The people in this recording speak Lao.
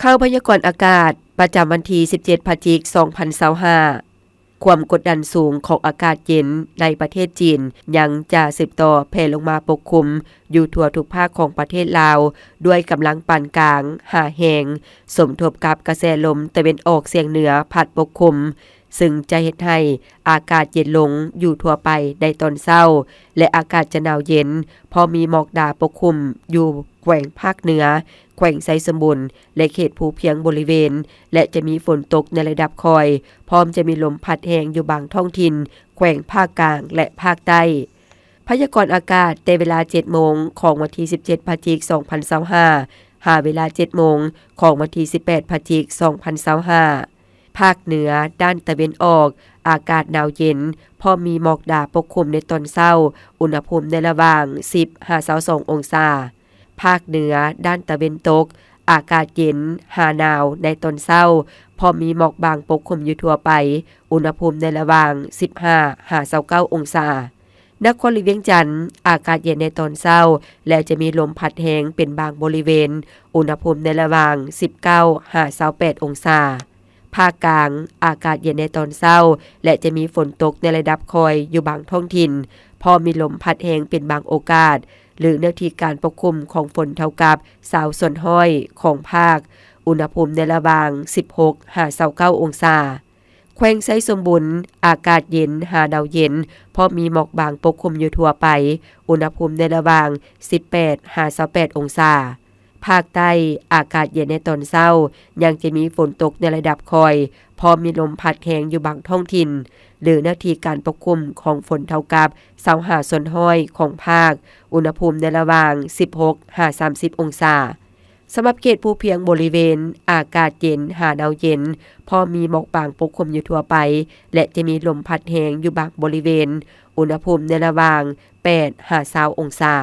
ຂ່າວພະຍາກອນອາກາດ ປະຈຳວັນທີສິບເຈັດ ພະຈິກ ສອງພັນຊາວຫ້າ. ຄວາມກົດດັນສູງຂອງອາກາດເຢັນໃນປະເທດຈີນ ຍັງຈະສືບຕໍ່ແຜ່ລົງມາປົກຄຸມຢູ່ທົ່ວທຸກພາກຂອງປະເທດລາວ ດ້ວຍກຳລັງປານກາງຫາແຮງ, ສົມທົບກັບກະແສລົມຕາເວັນອອກສຽງເໜືອພັດປົກຄຸມ, ຊຶ່ງຈະເຮັດໃຫ້ອາກາດເຢັນລົງຢູ່ທົ່ວໄປໃນຕອນເຊົ້າ ແລະ ອາກາດຈະໜາວເຢັນ, ເພາະມີໝອກໜາປົກຄຸມຢູ່ແຂວງພາກເໜືອ, ແຂວງໄຊສົມບູນ ແລະ ເຂດພູພຽງບໍລິເວນ ແລະ ຈະມີຝົນຕົກໃນລະດັບຄ່ອຍ, ພ້ອມຈະມີລົມພັດແຮງຢູ່ບາງທ້ອງຖິ່ນ ແຂວງພາກກາງ ແລະ ພາກໃຕ້. ພະຍາກອນອາກາດແຕ່ເວລາເຈັດໂມງຂອງວັນທີສິບເຈັດ ພະຈິກ ສອງພັນຊາວຫ້າ ຫາເວລາເຈັດໂມງຂອງວັນທີສິບແປດ ພະຈິກ ສອງພັນຊາວຫ້າ. ພາກເໜືອດ້ານຕາເວັນອອກ ອາກາດໜາວເຢັນ, ພ້ອມມີໝອກໜາປົກຄຸມໃນຕອນເຊົ້າ, ອຸນຫະພູມໃນລະຫວ່າງສິບຫາຊາວສອງອົງສາ. ພາກເໜືອດ້ານຕາເວັນຕົກ ອາກາດເຢັນຫາໜາວໃນຕອນເຊົ້າ, ພ້ອມມີໝອກບາງປົກຄຸມຢູ່ທົ່ວໄປ, ອຸນຫະພູມໃນລະຫວ່າງສິບຫ້າຫາຊາວເກົ້າອົງສາ. ນະຄອນຫຼວງວຽງຈັນ ອາກາດເຢັນໃນຕອນເຊົ້າ ແລະ ຈະມີລົມພັດແຮງເປັນບາງບໍລິເວນ, ອຸນຫະພູມໃນລະຫວ່າງສິບເກົ້າຫາຊາວແປດອົງສາ. ພາກກາງ ອາກາດເຢັນໃນຕອນເຊົ້າ ແລະ ຈະມີຝົນຕົກໃນລະດັບຄ່ອຍຢູ່ບາງທ້ອງຖິ່ນ, ພ້ອມມີລົມພັດແຮງເປັນບາງໂອກາດ, ຫຼື ເນື້ອທີ່ການປົກຄຸມຂອງຝົນເທົ່າກັບຊາວສ່ວນຮ້ອຍຂອງພາກ, ອຸນຫະພູມໃນລະຫວ່າງສິບຫົກຫາຊາວເກົ້າອົງສາ. ແຂວງໄຊສົມບູນ ອາກາດເຢັນຫາໜາວເຢັນ, ເພາະມີໝອກບາງປົກຄຸມຢູ່ທົ່ວໄປ, ອຸນຫະພູມໃນລະຫວ່າງສິບແປດຫາຊາວແປດອົງສາ. ພາກໃຕ້ ອາກາດເຢັນໃນຕອນເຊົ້າ, ຍັງຈະມີຝົນຕົກໃນລະດັບຄ່ອຍ, ເພາະມີລົມພັດແຮງຢູ່ບາງທ້ອງຖິ່ນ, ຫຼື ເນື້ອທີ່ການປົກຄຸມຂອງຝົນເທົ່າກັບຊາວຫ້າສ່ວນຮ້ອຍຂອງພາກ, ອຸນຫະພູມໃນລະຫວ່າງສິບຫົກຫາສາມສິບອົງສາ. ສຳລັບເຂດພູພຽງບໍລິເວນ ອາກາດເຢັນຫາໜາວເຢັນ, ເພາະມີໝອກບາງປົກຄຸມຢູ່ທົ່ວໄປ ແລະ ຈະມີລົມພັດແຮງຢູ່ບາງບໍລິເວນ, ອຸນຫະພູມໃນລະຫວ່າງແປດຫາຊາວອົງສາ.